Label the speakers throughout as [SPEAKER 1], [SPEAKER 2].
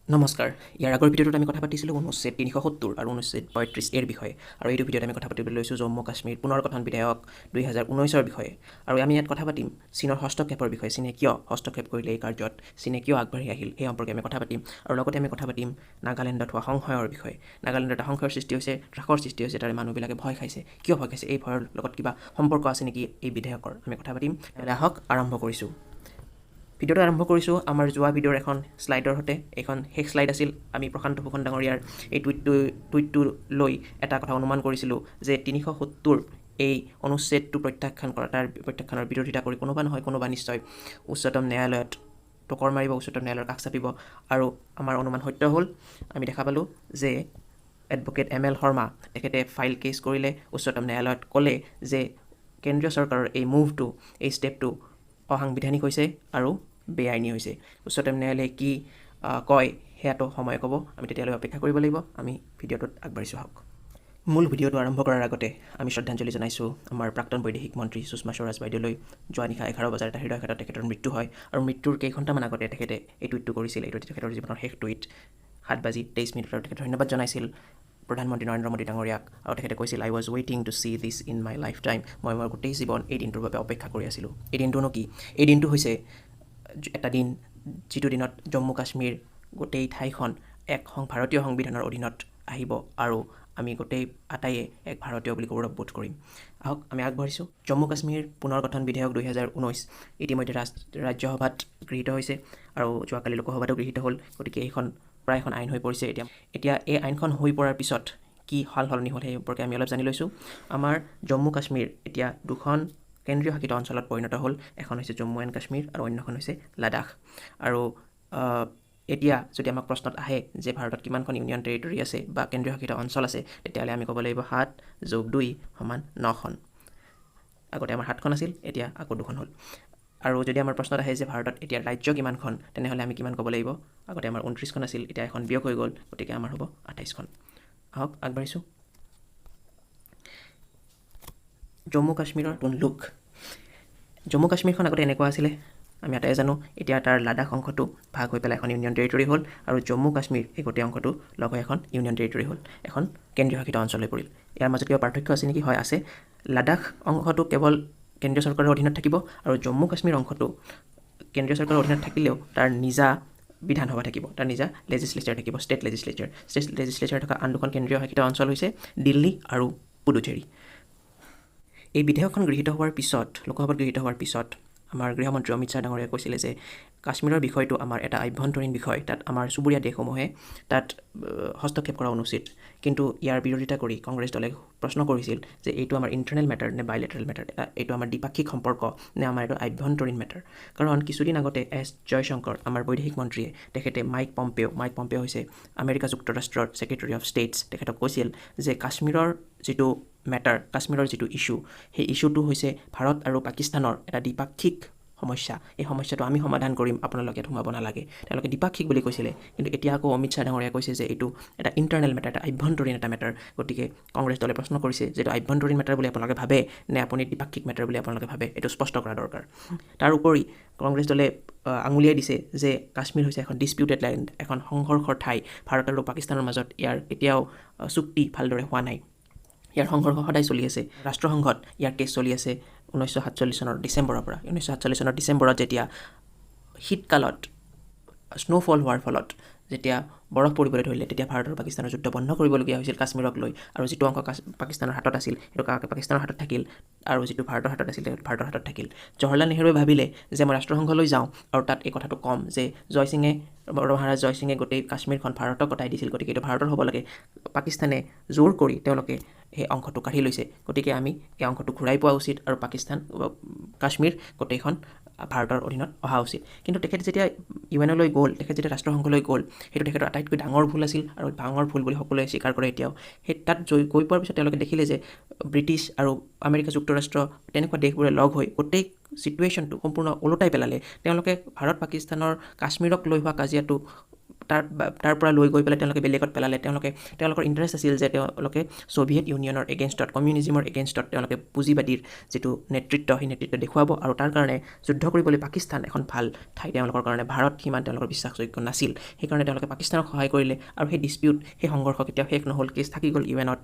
[SPEAKER 1] নমস্কাৰ। ইয়াৰ আগৰ ভিডিঅ'টোত আমি কথা পাতিছিলোঁ অনুচ্ছেদ 370 আৰু অনুচ্ছেদ 35 এৰ বিষয়ে আৰু এইটো ভিডিঅ'ত আমি কথা পাতিবলৈ লৈছোঁ জম্মু কাশ্মীৰ পুনৰ্গঠন বিধেয়ক 2019ৰ বিষয়ে। আৰু আমি ইয়াত কথা পাতিম চীনৰ হস্তক্ষেপৰ বিষয়ে। চীনে কিয় হস্তক্ষেপ কৰিলে এই কাৰ্যত, চীনে কিয় আগবাঢ়ি আহিল, সেই সম্পৰ্কে আমি কথা পাতিম। আৰু লগতে আমি কথা পাতিম নাগালেণ্ডত হোৱা সংশয়ৰ বিষয়ে। নাগালেণ্ডত এটা সংশয়ৰ সৃষ্টি হৈছে, ত্ৰাসৰ সৃষ্টি হৈছে, তাৰে মানুহবিলাকে ভয় খাইছে। কিয় ভয় খাইছে? এই ভয়ৰ লগত কিবা সম্পৰ্ক আছে নেকি এই বিধেয়কৰ? আমি কথা পাতিম। তেনেহ'লে আহক, আৰম্ভ কৰিছোঁ। ভিডিঅ'টো আৰম্ভ কৰিছোঁ আমাৰ যোৱা ভিডিঅ'ৰ এখন শ্লাইডৰ সৈতে। এইখন শেষ শ্লাইড আছিল। আমি প্ৰশান্ত ভূষণ ডাঙৰীয়াৰ এই টুইটটো লৈ এটা কথা অনুমান কৰিছিলোঁ যে 370 এই অনুচ্ছেদটো প্ৰত্যাখ্যান কৰা, তাৰ প্ৰত্যাখ্যানৰ বিৰোধিতা কৰি কোনোবা নহয় কোনোবা নিশ্চয় উচ্চতম ন্যায়ালয়ত টোকৰ মাৰিব, উচ্চতম ন্যায়ালয়ৰ কাষ চাপিব। আৰু আমাৰ অনুমান সত্য হ'ল। আমি দেখা পালোঁ যে এডভকেট এম এল শৰ্মা, তেখেতে ফাইল কেছ কৰিলে উচ্চতম ন্যায়ালয়ত, ক'লে যে কেন্দ্ৰীয় চৰকাৰৰ এই মুভটো, এই ষ্টেপটো অসাংবিধানিক হৈছে আৰু বেআইনী হৈছে। উচ্চতম ন্যায়ালয়ে কি কয় সেয়াটো সময়ে ক'ব। আমি তেতিয়ালৈ অপেক্ষা কৰিব লাগিব। আমি ভিডিঅ'টোত আগবাঢ়িছোঁ আহক। মূল ভিডিঅ'টো আৰম্ভ কৰাৰ আগতে আমি শ্ৰদ্ধাঞ্জলি জনাইছোঁ আমাৰ প্ৰাক্তন বৈদেশিক মন্ত্ৰী সুষমা স্বৰাজ বাইদেউলৈ। যোৱা নিশা 11 বজাৰ এটা হৃদয়াঘাতত তেখেতৰ মৃত্যু হয় আৰু মৃত্যুৰ কেইঘণ্টামান আগতে তেখেতে এই টুইটটো কৰিছিল। এইটো তেখেতৰ জীৱনৰ শেষ টুইট। 7 বাজি 23 মিনিটত তেখেতে ধন্যবাদ জনাইছিল প্ৰধানমন্ত্ৰী নৰেন্দ্ৰ মোদী ডাঙৰীয়াক আৰু তেখেতে কৈছিল, "I was waiting to see this in my life time." মই মোৰ গোটেই জীৱন এই দিনটোৰ বাবে অপেক্ষা কৰি আছিলোঁ। এই দিনটোনো কি? এই দিনটো হৈছে এটা দিন যিটো দিনত জম্মু কাশ্মীৰ গোটেই ঠাইখন এক ভাৰতীয় সংবিধানৰ অধীনত আহিব আৰু আমি গোটেই আটাইয়ে এক ভাৰতীয় বুলি গৌৰৱ বোধ কৰিম। আহক, আমি আগবাঢ়িছোঁ। জম্মু কাশ্মীৰ পুনৰ্গঠন বিধেয়ক 2019 ইতিমধ্যে ৰাজ্যসভাত গৃহীত হৈছে আৰু যোৱাকালি লোকসভাতো গৃহীত হ'ল। গতিকে এইখন প্ৰায় এখন আইন হৈ পৰিছে এতিয়া। এতিয়া এই আইনখন হৈ পৰাৰ পিছত কি সাল সলনি হ'ল, সেই সম্পৰ্কে আমি অলপ জানি লৈছোঁ। আমাৰ জম্মু কাশ্মীৰ এতিয়া দুখন কেন্দ্ৰীয় শাসিত অঞ্চলত পৰিণত হ'ল। এখন হৈছে জম্মু এণ্ড কাশ্মীৰ আৰু অন্যখন হৈছে লাডাখ। আৰু এতিয়া যদি আমাক প্ৰশ্নত আহে যে ভাৰতত কিমানখন ইউনিয়ন টেৰিটৰী আছে বা কেন্দ্ৰীয় শাসিত অঞ্চল আছে, তেতিয়াহ'লে আমি ক'ব লাগিব 7 যোগ 2 সমান 9খন। আগতে আমাৰ সাতখন আছিল, এতিয়া আকৌ দুখন হ'ল। আৰু যদি আমাৰ প্ৰশ্নত আহে যে ভাৰতত এতিয়া ৰাজ্য কিমানখন, তেনেহ'লে আমি কিমান ক'ব লাগিব? আগতে আমাৰ 29খন আছিল, এতিয়া এখন বিয়োগ হৈ গ'ল, গতিকে আমাৰ হ'ব 28খন। আহক, আগবাঢ়িছোঁ। জম্মু কাশ্মীৰৰ নতুন লুক। জম্মু কাশ্মীৰখন আগতে এনেকুৱা আছিলে, আমি আটাইয়ে জানো। এতিয়া তাৰ লাডাখ অংশটো ভাগ হৈ পেলাই এখন ইউনিয়ন টেৰিটৰী হ'ল আৰু জম্মু কাশ্মীৰ এই গোটেই অংশটো লগ হৈ এখন ইউনিয়ন টেৰিটৰী হ'ল, এখন কেন্দ্ৰীয় শাসিত অঞ্চল হৈ পৰিল। ইয়াৰ মাজত কিবা পাৰ্থক্য আছে নেকি? হয়, আছে। লাডাখ অংশটো কেৱল কেন্দ্ৰীয় চৰকাৰৰ অধীনত থাকিব আৰু জম্মু কাশ্মীৰ অংশটো কেন্দ্ৰীয় চৰকাৰৰ অধীনত থাকিলেও তাৰ নিজা বিধানসভা থাকিব, তাৰ নিজা লেজিছলেচাৰ থাকিব, ষ্টেট লেজিছলেচাৰ। ষ্টেট লেজিছলেচাৰ থকা আন দুখন কেন্দ্ৰীয় শাসিত অঞ্চল হৈছে দিল্লী আৰু পুডুচেৰী। এই বিধেয়কখন গৃহীত হোৱাৰ পিছত, লোকসভাত গৃহীত হোৱাৰ পিছত আমাৰ গৃহমন্ত্ৰী অমিত শ্বাহ ডাঙৰীয়াই কৈছিলে যে কাশ্মীৰৰ বিষয়টো আমাৰ এটা আভ্যন্তৰীণ বিষয়, তাত আমাৰ চুবুৰীয়া দেশসমূহে তাত হস্তক্ষেপ কৰা অনুচিত। কিন্তু ইয়াৰ বিৰোধিতা কৰি কংগ্ৰেছ দলে প্ৰশ্ন কৰিছিল যে এইটো আমাৰ ইণ্টাৰনেল মেটাৰ নে বাইলেটাৰেল মেটাৰ, এইটো আমাৰ দ্বিপাক্ষিক সম্পৰ্ক নে আমাৰ এইটো আভ্যন্তৰীণ মেটাৰ? কাৰণ কিছুদিন আগতে এছ জয়শংকৰ, আমাৰ বৈদেশিক মন্ত্ৰীয়ে, তেখেতে মাইক পম্পেও, মাইক পম্পেও হৈছে আমেৰিকা যুক্তৰাষ্ট্ৰৰ ছেক্ৰেটাৰী অফ ষ্টেটছ, তেখেতক কৈছিল যে কাশ্মীৰৰ যিটো মেটাৰ, কাশ্মীৰৰ যিটো ইছ্যু, সেই ইছ্যুটো হৈছে ভাৰত আৰু পাকিস্তানৰ এটা দ্বিপাক্ষিক সমস্যা। এই সমস্যাটো আমি সমাধান কৰিম, আপোনালোকে ইয়াত সোমাব নালাগে। তেওঁলোকে দ্বিপাক্ষিক বুলি কৈছিলে। কিন্তু এতিয়া আকৌ অমিত শ্বাহ ডাঙৰীয়াই কৈছে যে এইটো এটা ইণ্টাৰনেল মেটাৰ, এটা আভ্যন্তৰীণ এটা মেটাৰ। গতিকে কংগ্ৰেছ দলে প্ৰশ্ন কৰিছে যে এইটো আভ্যন্তৰীণ মেটাৰ বুলি আপোনালোকে ভাবে নে আপুনি দ্বিপাক্ষিক মেটাৰ বুলি আপোনালোকে ভাবে, এইটো স্পষ্ট কৰা দৰকাৰ। তাৰ উপৰি কংগ্ৰেছ দলে আঙুলিয়াই দিছে যে কাশ্মীৰ হৈছে এখন ডিছপিউটেড লেণ্ড, এখন সংঘৰ্ষৰ ঠাই। ভাৰত আৰু পাকিস্তানৰ মাজত ইয়াৰ কেতিয়াও চুক্তি ভালদৰে হোৱা নাই, ইয়াৰ সংঘৰ্ষ সদায় চলি আছে। ৰাষ্ট্ৰসংঘত ইয়াৰ কেছ চলি আছে 1947 চনৰ ডিচেম্বৰৰ পৰা। 1947 চনৰ ডিচেম্বৰত যেতিয়া শীতকালত স্ন'ফল হোৱাৰ ফলত যেতিয়া বৰফ পৰিবলৈ ধৰিলে, তেতিয়া ভাৰত আৰু পাকিস্তানৰ যুদ্ধ বন্ধ কৰিবলগীয়া হৈছিল কাশ্মীৰক লৈ। আৰু যিটো অংশ পাকিস্তানৰ হাতত আছিল, সেইটো পাকিস্তানৰ হাতত থাকিল আৰু যিটো ভাৰতৰ হাতত আছিল, সেইটো ভাৰতৰ হাতত থাকিল। জৱাহৰলাল নেহৰুৱে ভাবিলে যে মই ৰাষ্ট্ৰসংঘলৈ যাওঁ আৰু তাত এই কথাটো ক'ম যে জয়সিঙে, মহাৰাজ জয়সিঙে গোটেই কাশ্মীৰখন ভাৰতক গতাই দিছিল, গতিকে এইটো ভাৰতৰ হ'ব লাগে। পাকিস্তানে জোৰ কৰি তেওঁলোকে সেই অংশটো কাঢ়ি লৈছে, গতিকে আমি এই অংশটো ঘূৰাই পোৱা উচিত আৰু পাকিস্তান, কাশ্মীৰ গোটেইখন ভাৰতৰ অধীনত অহা উচিত। কিন্তু তেখেত যেতিয়া ইউ এনলৈ গ'ল, তেখেত যেতিয়া ৰাষ্ট্ৰসংঘলৈ গ'ল, সেইটো তেখেতৰ আটাইতকৈ ডাঙৰ ভুল আছিল আৰু ডাঙৰ ভুল বুলি সকলোৱে স্বীকাৰ কৰে এতিয়াও। সেই তাত গৈ পোৱাৰ পিছত তেওঁলোকে দেখিলে যে ব্ৰিটিছ আৰু আমেৰিকা যুক্তৰাষ্ট্ৰ তেনেকুৱা দেশবোৰে লগ হৈ গোটেই ছিটুৱেশ্যনটো সম্পূৰ্ণ ওলোটাই পেলালে। তেওঁলোকে ভাৰত পাকিস্তানৰ কাশ্মীৰক লৈ হোৱা কাজিয়াটো তাৰ তাৰ পৰা লৈ গৈ পেলাই তেওঁলোকে বেলেগত পেলালে। তেওঁলোকৰ ইণ্টাৰেষ্ট আছিল যে তেওঁলোকে ছ'ভিয়েট ইউনিয়নৰ এগেইনষ্টত, কমিউনিজিমৰ এগেইনষ্টত তেওঁলোকে পুঁজিবাদীৰ যিটো নেতৃত্ব, সেই নেতৃত্ব দেখুৱাব আৰু তাৰ কাৰণে যুদ্ধ কৰিবলৈ পাকিস্তান এখন ভাল ঠাই তেওঁলোকৰ কাৰণে। ভাৰত সিমান তেওঁলোকৰ বিশ্বাসযোগ্য নাছিল, সেইকাৰণে তেওঁলোকে পাকিস্তানক সহায় কৰিলে। আৰু সেই ডিছপিউট, সেই সংঘৰ্ষ কেতিয়াও শেষ নহ'ল, কেছ থাকি গ'ল ইউ এনত।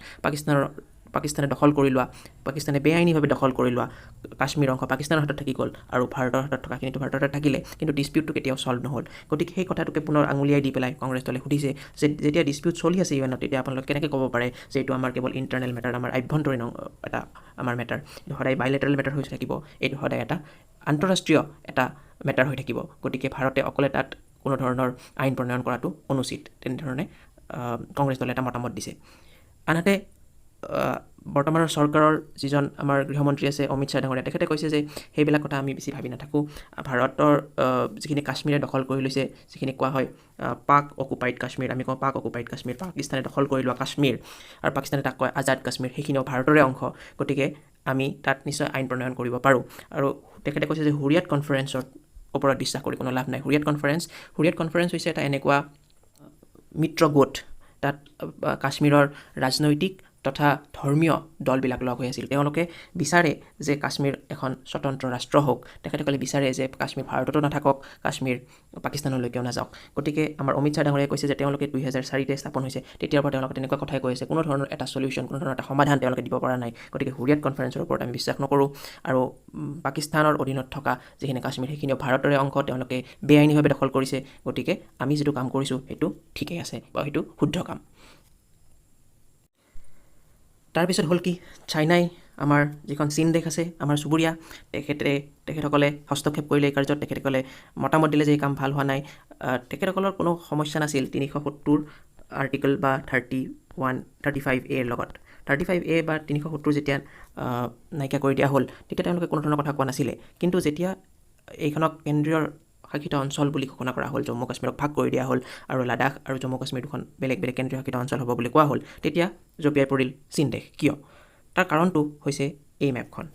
[SPEAKER 1] পাকিস্তানে দখল কৰি লোৱা, পাকিস্তানে বেআইনীভাৱে দখল কৰি লোৱা কাশ্মীৰ অংশ পাকিস্তানৰ হাতত থাকি গ'ল আৰু ভাৰতৰ হাতত থকাখিনিতো ভাৰতৰ হাতত থাকিলে, কিন্তু ডিছপিউটটো কেতিয়াও ছল্ভ নহ'ল। গতিকে সেই কথাটোকে পুনৰ আঙুলিয়াই দি পেলাই কংগ্ৰেছ দলে সুধিছে যে যেতিয়া ডিছপিউট চলি আছে ইউ এনত, তেতিয়া আপোনালোকে কেনেকৈ ক'ব পাৰে যে এইটো আমাৰ কেৱল ইণ্টাৰনেল মেটাৰ, আমাৰ আভ্যন্তৰীণ এটা আমাৰ মেটাৰ? এইটো সদায় বাইলেটাৰেল মেটাৰ হৈ থাকিব, এইটো সদায় এটা আন্তঃৰাষ্ট্ৰীয় এটা মেটাৰ হৈ থাকিব। গতিকে ভাৰতে অকলে তাত কোনো ধৰণৰ আইন প্ৰণয়ন কৰাটো অনুচিত, তেনেধৰণে কংগ্ৰেছ দলে এটা মতামত দিছে। আনহাতে বৰ্তমানৰ চৰকাৰৰ যিজন আমাৰ গৃহমন্ত্ৰী আছে অমিত শ্বাহ ডাঙৰীয়া, তেখেতে কৈছে যে সেইবিলাক কথা আমি বেছি ভাবি নাথাকোঁ। ভাৰতৰ যিখিনি কাশ্মীৰে দখল কৰি লৈছে, যিখিনি কোৱা হয় পাক অকুপাইড কাশ্মীৰ, আমি কওঁ পাক অকুপাইড কাশ্মীৰ, পাকিস্তানে দখল কৰি লোৱা কাশ্মীৰ আৰু পাকিস্তানে তাক কয় আজাদ কাশ্মীৰ, সেইখিনিও ভাৰতৰে অংশ, গতিকে আমি তাত নিশ্চয় আইন প্ৰণয়ন কৰিব পাৰোঁ। আৰু তেখেতে কৈছে যে হুৰিয়াত কনফাৰেন্সৰ ওপৰত বিশ্বাস কৰি কোনো লাভ নাই। হুৰিয়াত কনফাৰেন্স হৈছে এটা এনেকুৱা মিত্ৰ গোট, তাত কাশ্মীৰৰ ৰাজনৈতিক তথা ধৰ্মীয় দলবিলাক লগ হৈ আছিল। তেওঁলোকে বিচাৰে যে কাশ্মীৰ এখন স্বতন্ত্ৰ ৰাষ্ট্ৰ হওক, তেখেতসকলে বিচাৰে যে কাশ্মীৰ ভাৰততো নাথাকক, কাশ্মীৰ পাকিস্তানলৈকেও নাযাওক। গতিকে আমাৰ অমিত শ্বাহ ডাঙৰীয়াই কৈছে যে তেওঁলোকে 2004তে স্থাপন হৈছে, তেতিয়াৰ পৰা তেওঁলোকে তেনেকুৱা কথাই কৈ আছে, কোনো ধৰণৰ এটা চলিউশ্যন, কোনো ধৰণৰ এটা সমাধান তেওঁলোকে দিব পৰা নাই। গতিকে হুৰিয়াত কনফাৰেন্সৰ ওপৰত আমি বিশ্বাস নকৰোঁ আৰু পাকিস্তানৰ অধীনত থকা যিখিনি কাশ্মীৰ, সেইখিনিও ভাৰতৰে অংশ, তেওঁলোকে বেআইনীভাৱে দখল কৰিছে। গতিকে আমি যিটো কাম কৰিছোঁ সেইটো ঠিকেই আছে বা সেইটো শুদ্ধ কাম। তাৰপিছত হ'ল কি, চাইনাই, আমাৰ যিখন চীন দেশ আছে, আমাৰ চুবুৰীয়া, তেখেতসকলে হস্তক্ষেপ কৰিলে এই কাৰ্যত। তেখেতসকলে মতামত দিলে যে এই কাম ভাল হোৱা নাই। তেখেতসকলৰ কোনো সমস্যা নাছিল 370 আৰ্টিকল বা 31, 35 এৰ লগত। 35 এ বা 370 যেতিয়া নাইকিয়া কৰি দিয়া হ'ল, তেতিয়া তেওঁলোকে কোনো ধৰণৰ কথা কোৱা নাছিলে। কিন্তু যেতিয়া এইখনক কেন্দ্ৰীয় শাসিত অঞ্চল বুলি ঘোষণা কৰা হ'ল, জম্মু কাশ্মীৰক ভাগ কৰি দিয়া হ'ল আৰু লাডাখ আৰু জম্মু কাশ্মীৰ দুখন বেলেগ বেলেগ কেন্দ্ৰীয় শাসিত অঞ্চল হ'ব বুলি কোৱা হ'ল, তেতিয়া জঁপিয়াই পৰিল চীন দেশ। কিয়? তাৰ কাৰণটো হৈছে এই মেপখন।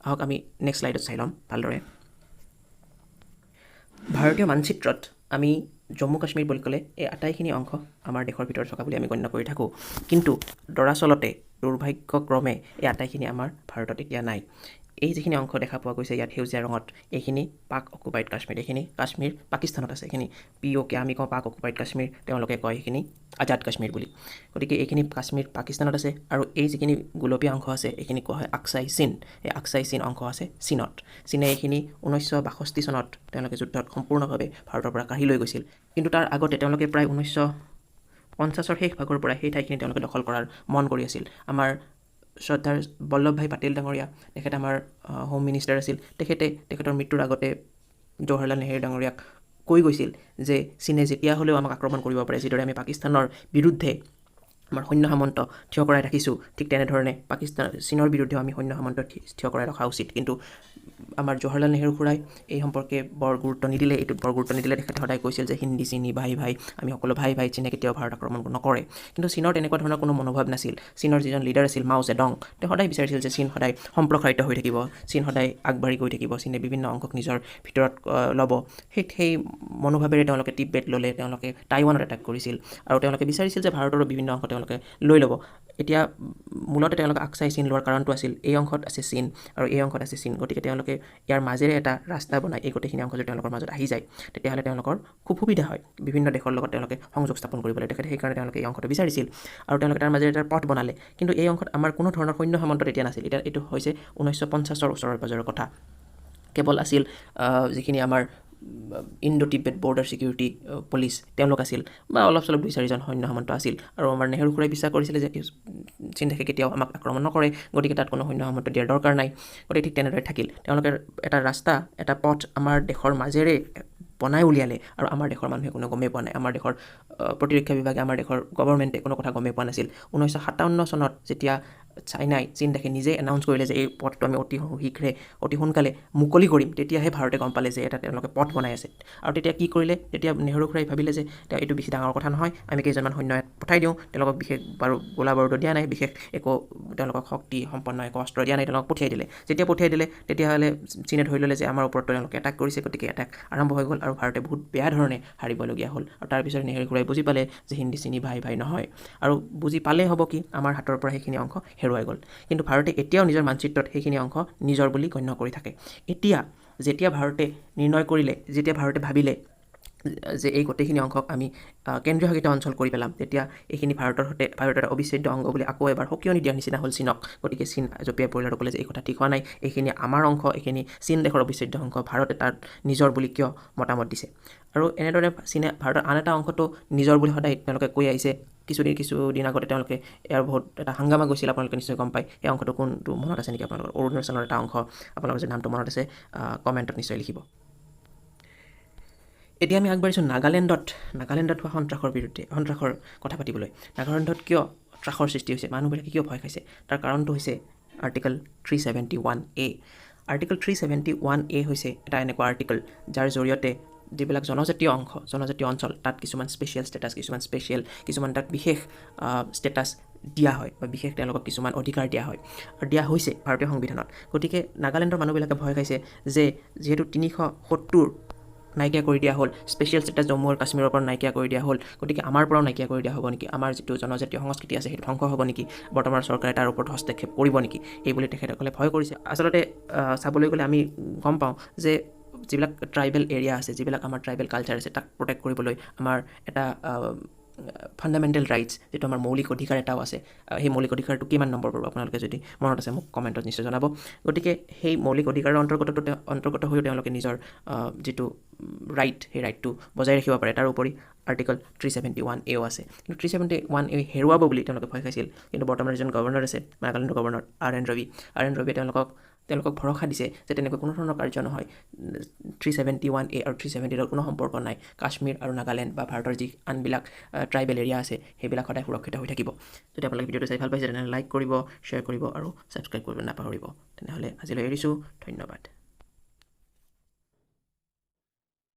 [SPEAKER 1] আহক, আমি নেক্সট শ্লাইডত চাই ল'ম ভালদৰে। ভাৰতীয় মানচিত্ৰত আমি জম্মু কাশ্মীৰ বুলি ক'লে এই আটাইখিনি অংশ আমাৰ দেশৰ ভিতৰত থকা বুলি আমি গণ্য কৰি থাকোঁ। কিন্তু দৰাচলতে দুৰ্ভাগ্যক্ৰমে এই আটাইখিনি আমাৰ ভাৰতত এতিয়া নাই। এই যিখিনি অংশ দেখা পোৱা গৈছে ইয়াত সেউজীয়া ৰঙত, এইখিনি পাক অকুপাইড কাশ্মীৰ, এইখিনি কাশ্মীৰ পাকিস্তানত আছে। এইখিনি পিঅ'কে, আমি কওঁ পাক অকুপাইড কাশ্মীৰ, তেওঁলোকে কয় সেইখিনি আজাদ কাশ্মীৰ বুলি। গতিকে এইখিনি কাশ্মীৰ পাকিস্তানত আছে। আৰু এই যিখিনি গোলপীয়া অংশ আছে, এইখিনি কোৱা হয় আকচাই চীন। এই আকচাই চীন অংশ আছে চীনত। চীনে এইখিনি 1962 চনত তেওঁলোকে যুদ্ধত সম্পূৰ্ণভাৱে ভাৰতৰ পৰা কাঢ়ি লৈ গৈছিল। কিন্তু তাৰ আগতে তেওঁলোকে প্ৰায় 1950ৰ শেষ ভাগৰ পৰা সেই ঠাইখিনি তেওঁলোকে দখল কৰাৰ মন কৰি আছিল। আমাৰ শ্ৰদ্ধাৰ বল্লভ ভাই পাটেল ডাঙৰীয়া, তেখেত আমাৰ হোম মিনিষ্টাৰ আছিল, তেখেতে তেখেতৰ মৃত্যুৰ আগতে জৱাহৰলাল নেহেৰু ডাঙৰীয়াক কৈ গৈছিল যে চীনে যেতিয়া হ'লেও আমাক আক্ৰমণ কৰিব পাৰে, যিদৰে আমি পাকিস্তানৰ বিৰুদ্ধে আমাৰ সৈন্য সামন্ত থিয় কৰাই ৰাখিছোঁ, ঠিক তেনেধৰণে চীনৰ বিৰুদ্ধেও আমি সৈন্য সামন্ত থিয় কৰাই ৰখা উচিত। কিন্তু আমাৰ জৱাহৰলাল নেহেৰু খুৰাই এই সম্পৰ্কে বৰ গুৰুত্ব নিদিলে, এইটোত বৰ গুৰুত্ব নিদিলে। তেখেতে সদায় কৈছিল যে হিন্দী চীনী ভাই ভাই, আমি সকলো ভাই ভাই, চীনে কেতিয়াও ভাৰত আক্ৰমণ নকৰে। কিন্তু চীনৰ তেনেকুৱা ধৰণৰ কোনো মনোভাৱ নাছিল। চীনৰ যিজন লিডাৰ আছিল মাও জেডং, তেওঁ সদায় বিচাৰিছিল যে চীন সদায় সম্প্ৰসাৰিত হৈ থাকিব, চীন সদায় আগবাঢ়ি গৈ থাকিব, চীনে বিভিন্ন অংশক নিজৰ ভিতৰত ল'ব। সেই মনোভাৱেৰে তেওঁলোকে তিব্বেত ল'লে, তেওঁলোকে টাইৱানত এটাক কৰিছিল আৰু তেওঁলোকে বিচাৰিছিল যে ভাৰতৰো বিভিন্ন অংশ তেওঁলোকে লৈ ল'ব। এতিয়া মূলতে তেওঁলোকে আকচাই চীন লোৱাৰ কাৰণটো আছিল এই অংশত আছে চীন আৰু এই অংশত আছে চীন। গতিকে তেওঁলোকে ইয়াৰ মাজেৰে এটা ৰাস্তা বনাই এই গোটেইখিনি অংশ যদি তেওঁলোকৰ মাজত আহি যায়, তেতিয়াহ'লে তেওঁলোকৰ খুব সুবিধা হয় বিভিন্ন দেশৰ লগত তেওঁলোকে সংযোগ স্থাপন কৰিবলৈ। তেখেতে সেইকাৰণে তেওঁলোকে এই অংশটো বিচাৰিছিল আৰু তেওঁলোকে তাৰ মাজেৰে এটা পথ বনালে। কিন্তু এই অংশত আমাৰ কোনো ধৰণৰ সৈন্য সামন্ত তেতিয়া নাছিল। এতিয়া এইটো হৈছে 1950ৰ ওচৰৰ পাজৰৰ কথা। কেৱল আছিল যিখিনি আমাৰ Indo Tibet border security police, তেওঁলোক আছিল বা অলপ চলপ দুই চাৰিজন সৈন্য সামন্ত আছিল। আৰু আমাৰ নেহেৰু খুৰাই বিশ্বাস কৰিছিলে যে চীন দেশে কেতিয়াও আমাক আক্ৰমণ নকৰে, গতিকে তাত কোনো সৈন্য সামন্ত দিয়াৰ দৰকাৰ নাই। গতিকে ঠিক তেনেদৰে থাকিল। তেওঁলোকে এটা ৰাস্তা, এটা পথ আমাৰ দেশৰ মাজেৰে বনাই উলিয়ালে আৰু আমাৰ দেশৰ মানুহে কোনো গমেই পোৱা নাই। আমাৰ দেশৰ প্ৰতিৰক্ষা বিভাগে, আমাৰ দেশৰ গভৰ্ণমেণ্টে কোনো কথা গমেই পোৱা নাছিল। 1957 চনত যেতিয়া চাইনাই, চীন দেশে নিজে এনাউন্স কৰিলে যে এই পথটো আমি অতি শীঘ্ৰে, অতি সোনকালে মুকলি কৰিম, তেতিয়াহে ভাৰতে গম পালে যে এটা তেওঁলোকে পথ বনাই আছে। আৰু তেতিয়া কি কৰিলে? তেতিয়া নেহৰু খুৰাই ভাবিলে যে এইটো বেছি ডাঙৰ কথা নহয়, আমি কেইজনমান সৈন্য ইয়াত পঠাই দিওঁ। তেওঁলোকক বিশেষ বাৰু গোলা বাৰুদো দিয়া নাই, বিশেষ একো তেওঁলোকক শক্তি সম্পন্ন একো অস্ত্ৰ দিয়া নাই, তেওঁলোকক পঠিয়াই দিলে। যেতিয়া পঠিয়াই দিলে, তেতিয়াহ'লে চীনে ধৰি ল'লে যে আমাৰ ওপৰত তেওঁলোকে এটাক কৰিছে। গতিকে এটাক আৰম্ভ হৈ গ'ল আৰু ভাৰতে বহুত বেয়া ধৰণে হাৰিবলগীয়া হ'ল। আৰু তাৰপিছত নেহৰু খুৰাই বুজি পালে যে হিন্দী চিনি ভাই ভাই নহয়, আৰু বুজি পালেই হ'ব কি, আমাৰ হাতৰ পৰা সেইখিনি অংশ হেৰুৱাই গ'ল। কিন্তু ভাৰতে এতিয়াও নিজৰ মানচিত্ৰত সেইখিনি অংশ নিজৰ বুলি গণ্য কৰি থাকে। এতিয়া যেতিয়া ভাৰতে নিৰ্ণয় কৰিলে, যেতিয়া ভাৰতে ভাবিলে যে এই গোটেইখিনি অংশক আমি কেন্দ্ৰীয় শাসিত অঞ্চল কৰি পেলাম, তেতিয়া এইখিনি ভাৰতৰ সৈতে, ভাৰতৰ এটা অবিচ্ছেদ্য অংগ বুলি আকৌ এবাৰ সকিয়নি দিয়াৰ নিচিনা হ'ল চীনক। গতিকে চীন জঁপিয়াই পৰিল আৰু ক'লে যে এই কথা ঠিক হোৱা নাই, এইখিনি আমাৰ অংশ, এইখিনি চীন দেশৰ অবিচ্ছেদ্য অংশ, ভাৰতে তাত নিজৰ বুলি কিয় মতামত দিছে? আৰু এনেদৰে চীনে ভাৰতৰ আন এটা অংশটো নিজৰ বুলি সদায় তেওঁলোকে কৈ আহিছে। কিছুদিন আগতে তেওঁলোকে ইয়াৰ বহুত এটা হাংগামা গৈছিল, আপোনালোকে নিশ্চয় গম পায়। সেই অংশটো কোনটো মনত আছে নেকি আপোনালোকৰ? অৰুণাচলৰ এটা অংশ, আপোনালোকৰ যদি নামটো মনত আছে, কমেণ্টত নিশ্চয় লিখিব। এতিয়া আমি আগবাঢ়িছোঁ নাগালেণ্ডত হোৱা সন্ত্ৰাসৰ বিৰুদ্ধে, সন্ত্ৰাসৰ কথা পাতিবলৈ। নাগালেণ্ডত কিয় ত্ৰাসৰ সৃষ্টি হৈছে, মানুহবিলাকে কিয় ভয় খাইছে? তাৰ কাৰণটো হৈছে আৰ্টিকল 371A। Article 371A হৈছে এটা এনেকুৱা আৰ্টিকল যাৰ জৰিয়তে যিবিলাক জনজাতীয় অংশ, জনজাতীয় অঞ্চল, তাত কিছুমান স্পেচিয়েল ষ্টেটাছ, কিছুমান স্পেচিয়েল, কিছুমান তাত বিশেষ ষ্টেটাছ দিয়া হয় বা বিশেষ তেওঁলোকক কিছুমান অধিকাৰ দিয়া হয় আৰু দিয়া হৈছে ভাৰতীয় সংবিধানত। গতিকে নাগালেণ্ডৰ মানুহবিলাকে ভয় খাইছে যে যিহেতু 370 নাইকিয়া কৰি দিয়া হ'ল, স্পেচিয়েল ষ্টেটাছ জম্মু আৰু কাশ্মীৰৰ পৰা নাইকিয়া কৰি দিয়া হ'ল, গতিকে আমাৰ পৰাও নাইকিয়া কৰি দিয়া হ'ব নেকি? আমাৰ যিটো জনজাতীয় সংস্কৃতি আছে সেইটো ধ্বংস হ'ব নেকি? বৰ্তমান চৰকাৰে তাৰ ওপৰত হস্তক্ষেপ কৰিব নেকি? এই বুলি তেখেতসকলে ভয় কৰিছে। আচলতে চাবলৈ গ'লে আমি গম পাওঁ যে যিবিলাক ট্ৰাইবেল এৰিয়া আছে, যিবিলাক আমাৰ ট্ৰাইবেল কালচাৰ আছে, তাক প্ৰটেক্ট কৰিবলৈ আমাৰ এটা ফাণ্ডামেণ্টেল ৰাইটছ, যিটো আমাৰ মৌলিক অধিকাৰ এটাও আছে। সেই মৌলিক অধিকাৰটো কিমান নম্বৰ পাব, আপোনালোকে যদি মনত আছে মোক কমেণ্টত নিশ্চয় জনাব। গতিকে সেই মৌলিক অধিকাৰৰ অন্তৰ্গত হৈও তেওঁলোকে নিজৰ যিটো ৰাইট, সেই ৰাইটটো বজাই ৰাখিব পাৰে। তাৰোপৰি আৰ্টিকল 371Aও আছে। কিন্তু 371A হেৰুৱাব বুলি তেওঁলোকে ভয় খাইছিল। কিন্তু বৰ্তমান এজন গভৰ্ণৰ আছে, নাগালেণ্ডৰ governor R N Ravi, R N ৰবিয়ে তেওঁলোকক ভৰসা দিছে যে তেনেকুৱা কোনো ধৰণৰ কাৰ্য নহয়, 371A আৰু 370ৰ কোনো সম্পৰ্ক নাই। কাশ্মীৰ আৰু নাগালেণ্ড বা ভাৰতৰ যি আনবিলাক ট্ৰাইবেল এৰিয়া আছে, সেইবিলাক সদায় সুৰক্ষিত হৈ থাকিব। যদি আপোনালোকে ভিডিঅ'টো চাই ভাল পাইছে, তেনেহ'লে লাইক কৰিব, শ্বেয়াৰ কৰিব আৰু ছাবস্ক্ৰাইব কৰিব নাপাহৰিব। তেনেহ'লে আজিলৈ এৰিছোঁ, ধন্যবাদ।